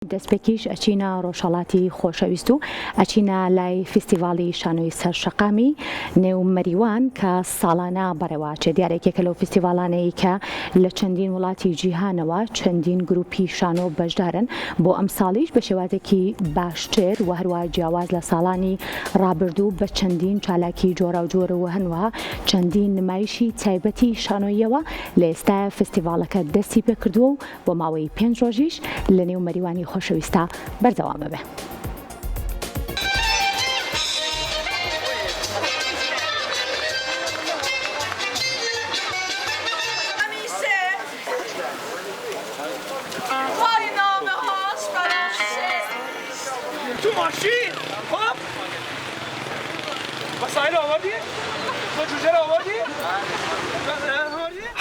دەستپێکیش ئەچینە ڕۆژهەڵاتی خۆشەویست و ئەچینە لای فیستیڤاڵی شانۆی سەر شەقامی نێو مەریوان کە ساڵانە بەڕێوەئەچێت. دیارە یەکێکە لەو فیستیڤاڵانەی کە لە چەندین وڵاتی جیهانەوە چەندین گروپی شانۆ بەشدارن، بۆ ئەمساڵیش بە شێوازێکی باشتر و هەروەها جیاواز لە ساڵانی ڕابردوو بە چەندین چالاکی جۆراوجۆر و هەنوەها چەندین نمایشی تایبەتی شانۆییەوە لە ئێستایا فیستیڤاڵەکە دەستی پێکردووە و بۆ ماوەی پێنج ڕۆژیش لە نێو مەریوانی خۆشەویستا بەردەوام ئەبێ.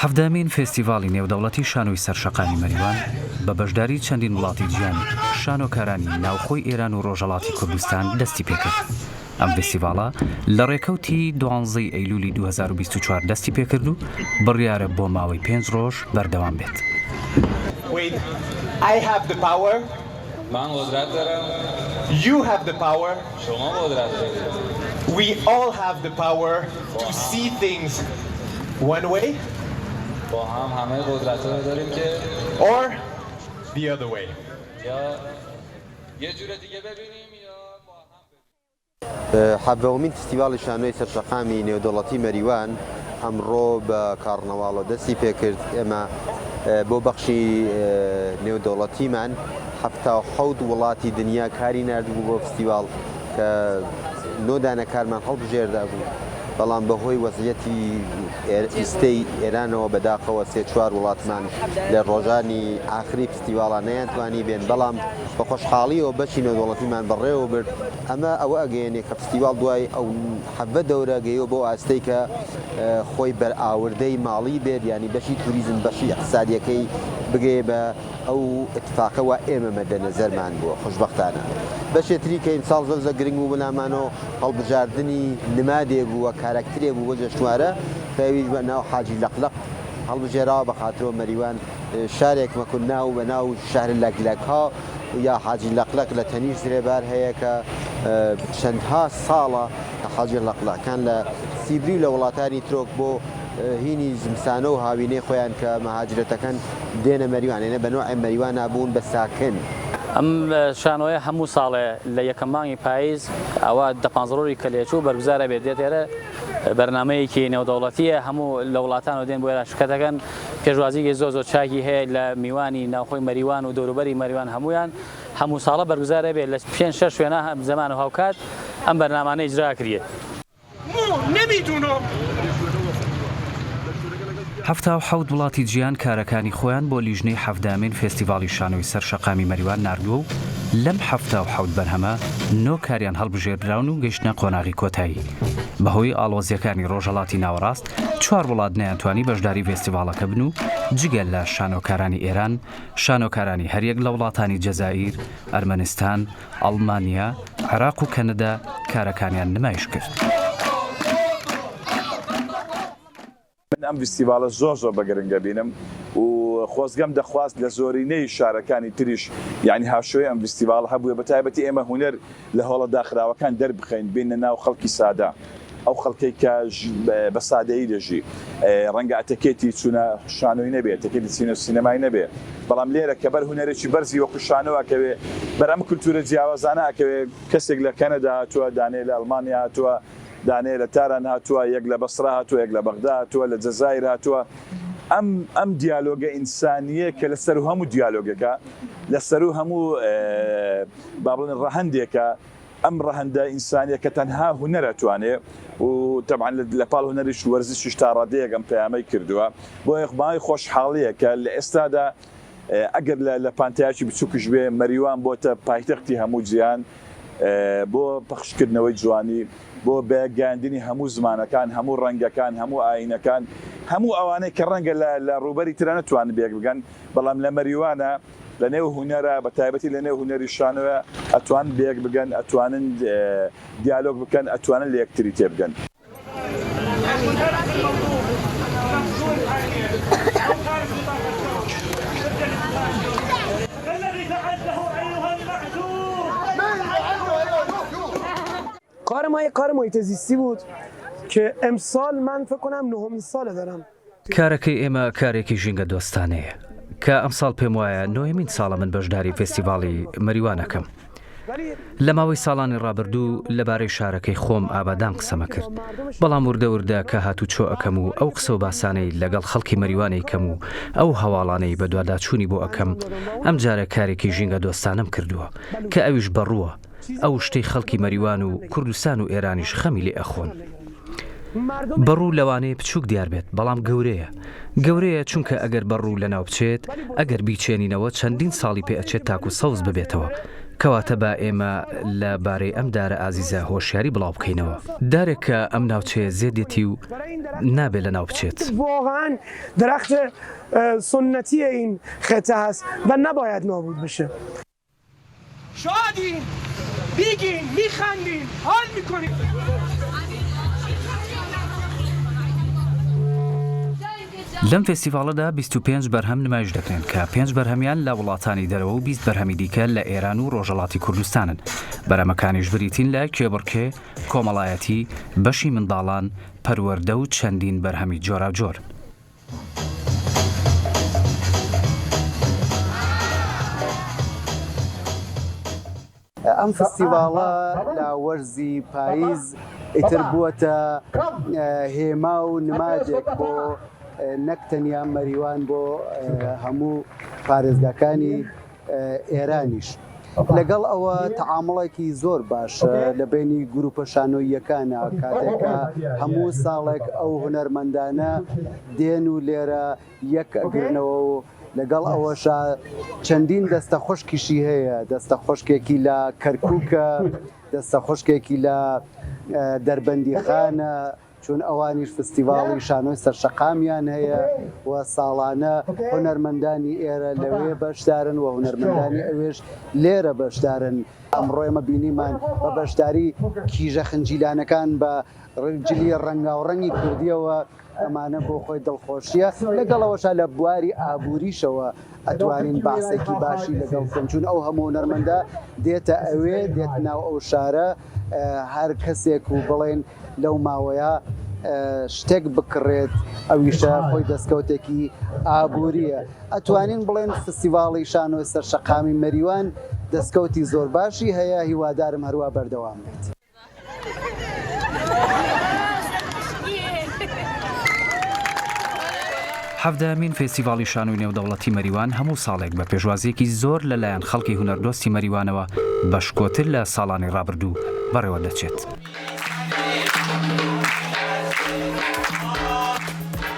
حەڤدەهەمین فێستیڤاڵی نێودەوڵەتی شانۆی سەر شەقامی مەریوان بە بەشداری چەندین وڵاتی جیهان و شانۆکارانی ناوخۆی ئێران و ڕۆژهەڵاتی کوردستان دەستی پێکرد. ئەم فێستیڤاڵە لە ڕێکەوتی دوانزەی ئەیلولی 2024 دەستی پێکرد و بڕیارە بۆ ماوەی پێنج ڕۆژ بەردەوام بێت. Wait, I have the power. من قدرت دارم. You have the power. شما قدرت دارید. We all have the power to see things one way. با هم همه قدرت رو داریم که or the other way. یا یه جور دیگه ببینیم یا با هم حەڤدەهەمین فستیڤاڵی شانۆی سەرشەقامی نێودەوڵەتی مەریوان ئەمڕۆ بە کاڕنەواڵە دەستی پێکرد، ئێمە بۆ بەخشی نێودەوڵەتیمان 77 وڵاتی دنیا کاری ناردبوو بۆ فستیڤاڵ کە نۆ دانە کارمان هەڵبژێردا بوو، بەڵام بەهۆی وەزعیەتی ئیستەی ئێرانەوە بەداخەوە سێ چوار وڵاتمان لە ڕۆژانی ئاخری فستیڤاڵا نەیانتوانی بێن، بەڵام بە خۆشحاڵیەوە بەشی نێودەوڵەتیمان بەڕێوە برد. ئەمە ئەوە ئەگەیەنێ کە فستیواڵ دوای ئەو 17 دەورە گەیوە بەو ئاستەی کە خۆی بەرئاوردەی ماڵی بێت یانی بەشی توریزم بەشی ئیقتسادیەکەی بگەیە بە ئەو ئیتفاقە وا ئێمە مەدە نەزەرمان بووە خوشبەختانە بەشێ تری کە ئیمساڵ زۆر زۆر گرنگ بوو بۆ لامانۆ هەڵبژاردنی نمادێ بوو و کاراکترێ بوو بۆ جەشنوارە کە ئەویش بە ناو حاجی لەقلەق هەڵبژێراوە بە خاترۆ مەریوان شارێک مەکون ناو بە ناو شهر لەگلەک ها یا حاجی لەقلەق لە تەنیشت زرێبار هەیە کە چەندها ساڵە کە حاجی لەقلەقەکان لە سیبری و لە وڵاتانی ترۆک بۆ هینی زمسانە و هاوینەی خۆیان کە مەهاجرەتەکەن دێنە مەریوان یەنێ بە نۆعێ مەریوانا بوون بە ساکن. ئەم شانۆیە هەموو ساڵێ لە یەکەم مانگی پاییز ئەوە دە پانزە ڕۆژی کە لێچوو بەرگوزار ئەبێت دێت ئێرە بەرنامەیەکی نێودەوڵەتییە هەموو لە وڵاتانەوە دێن بۆ ئێرە شکەت ئەکەن پێشوازیی زۆر زۆر چاکی هەیە لە میوانی ناوخۆی مەریوان و دەوروبەری مەریوان هەموویان هەموو ساڵە بەرگوزار ئەبێت لە پێنج شەش شوێنا زەمان و هاوکات ئەم بەرنامانە ئیجرا ئەکریەت. 77 وڵاتی جیهان کارەکانی خۆیان بۆ لیژنەی حەڤدەهەمین فێستیڤاڵی شانۆی سەر شەقامی مەریوان ناردووە و لەم 77 بەرهەمە نۆ کاریان هەڵبژێردراون و گەیشتنە قۆناغی کۆتایی. بەهۆی ئاڵۆزییەکانی ڕۆژهەڵاتی ناوەڕاست چوار وڵات نەیانتوانی بەشداری ڤێستیڤاڵەکە بن و جگە لە شانۆکارانی ئێران، شانۆکارانی هەریەک لە وڵاتانی جەزائیر، ئەرمەنستان، ئەڵمانیا، عێراق و کەنەدا کارەکانیان نمایش کرد. من ئەم ڤیستیڤاڵە زۆر زۆر بە گرنگ ئەبینم و خۆزگەم دەخواست لە زۆرینەی شارەکانی تریش یانی هاوشێوەی ئەم ڤیستیڤاڵە هەبووێ بە تایبەتی ئێمە هونەر لە هۆڵە داخراوەکان دەربخەین بێینە ناو خەڵکی سادە ئەو خەڵکەی کە بە سادەیی دەژی ڕەنگە ئەتەکێتی چوونە شانۆی نەبێ ئەتەکێتی چینە سینەمای نەبێ بەڵام لێرە کە بەر هونەرێکی بەرزی وەکو شانۆ ئەکەوێ بەر ئەم کولتوورە جیاوازانە ئەکەوێ کەسێک لە کەنەدا هاتووە دانەیە لە ئەڵمانیا هاتووە دانەیە لە تاران هاتووە، یەک لە بەسرە هاتووە، یەک لە بەغدا هاتووە، لە جەزایر هاتووە. ئەم ئەم دیالۆگە ئینسانییە کە لە سەروو هەموو دیالۆگێکە، لە سەروو هەموو با بڵێن ڕەهەندێکە، ئەم ڕەهەندە ئینسانییە کە تەنها هونەر ئەتوانێ و تەبعەن لە پاڵ هونەریش وەرزشیش تا ڕادەیەک ئەم پەیامەی کردووە. بۆیە مایەی خۆشحاڵییە کە لە ئێستادا ئەگەر لە پانتایەکی بچووکیش بێ، مەریوان بۆتە پایتەختی هەموو جیهان. بۆ پەخشکردنەوەی جوانی، بۆ بەیەکگەیاندنی هەموو زمانەکان، هەموو ڕەنگەکان، هەموو ئایینەکان، هەموو ئەوانەی کە ڕەنگە لە ڕووبەری ترا نەتوانن بەیەک بگەن، بەڵام لە مەریوانە، لە نێو هونەرا، بە تایبەتی لە نێو هونەری شانۆیا، ئەتوانن بەیەک بگەن، ئەتوانن دیالۆگ بکەن، ئەتوانن لە یەکتری تێبگەن. کار ما یه کار محیط زیستی بود که امسال من فکر کنم نهمین ساله دارم. کارەکەی ئێمە کارێکی ژینگە دۆستانەیە کە ئەمساڵ پێم وایە نۆیەمین ساڵە من بەشداری فێستیڤاڵی مەریوان ئەکەم. لە ماوەی ساڵانی ڕابردوو لەبارەی شارەکەی خۆم ئابادان قسەمە کرد، بەڵام وردە وردە کە هاتوچۆ ئەکەم و ئەو قسە و باسانەی لەگەڵ خەڵکی مەریوان ئەیکەم و ئەو هەواڵانەی بەدواداچوونی بۆ ئەکەم، ئەمجارە کارێکی ژینگە دۆستانەم کردووە کە ئەویش بەڕووە. ئەو شتەی خەڵکی مەریوان و کوردستان و ئێرانیش خەمی لێ ئەخۆن. بەڕوو لەوانەیە بچووک دیار بێت، بەڵام گەورەیە. گەورەیە چونکە ئەگەر بەڕوو لەناو بچێت، ئەگەر بیچێنینەوە چەندین ساڵی پێ ئەچێت تاکو سەوز ببێتەوە. کەواتە با ئێمە لە بارەی ئەم دارە ئازیزە هۆشیاری بڵاو بکەینەوە. دارێک کە ئەم ناوچەیە زێدێتی و نابێ لەناو بچێت. واقعا درخت سنتی این خطه هست و نباید نابود بشه. شادین میگین میخندین حال میکنین. لەم فێستیڤاڵەدا 25 بەرهەم نمایش دەکرێن کە پێنج بەرهەمیان لە وڵاتانی دەرەوە و 20 بەرهەمی دیکە لە ئێران و ڕۆژهەڵاتی کوردستانن. بەرهەمەکانیش بریتین لە کێبڕکێ، کۆمەڵایەتی، بەشی منداڵان، پەروەردە و چەندین بەرهەمی جۆراوجۆر. ئەم فستیڤاڵە لە وەرزی پاییز ئیتر بووەتە هێما و نمادێک بۆ نەک تەنیا مەریوان بۆ هەموو پارێزگاکانی ئێرانیش. لەگەڵ ئەوە تەعاموڵێکی زۆر باش لە بەینی گروپە شانۆییەکانە کاتێک کە هەموو ساڵێک ئەو هونەرمەندانە دێن و لێرە یەک ئەگرنەوە و لەگەڵ ئەوەشا چەندین دەستە خوشکیشی هەیە دەستە خوشکێکی لە کەرکووکە دەستە خوشکێکی لە دەربەندیخانە چون ئەوانیش فستیڤاڵی شانۆی سەرشەقامیان هەیە و ساڵانە هونەرمەندانی ئێرە لەوێ بەشدارن و هونەرمەندانی ئەوێش لێرە بەشدارن. ئەمڕۆ ئێمە بینیمان بە بەشداری کیژە خنجیلانەکان بە جلی ڕەنگاوڕەنگی کوردییەوە، ئەمانە بۆ خۆی دڵخۆشییە، لەگەڵ ئەوەشا لە بواری ئابووریشەوە ئەتوانین باسێکی باشی لەگەڵ بکەین، چون ئەو هەموو هونەرمەندە دێتە ئەوێ، دێتە ناو ئەو شارە، هەر کەسێک و بڵێین لەو ماوەیە شتێک بکڕێت ئەویشە خۆی دەستکەوتێکی ئابوورییە. ئەتوانین بڵێین فستیڤاڵی شانۆی سەر شەقامی مەریوان دەستکەوتی زۆر باشی هەیە، هیوادارم هەروا بەردەوام بێت. حەڤدەهەمین فێستیڤاڵی شانۆی نێودەوڵەتی مەریوان هەموو ساڵێک بە پێشوازییەکی زۆر لە لایەن خەڵکی هونەردۆستی مەریوانەوە بە شکۆتر لە ساڵانی ڕابردوو بەڕێوە دەچێت.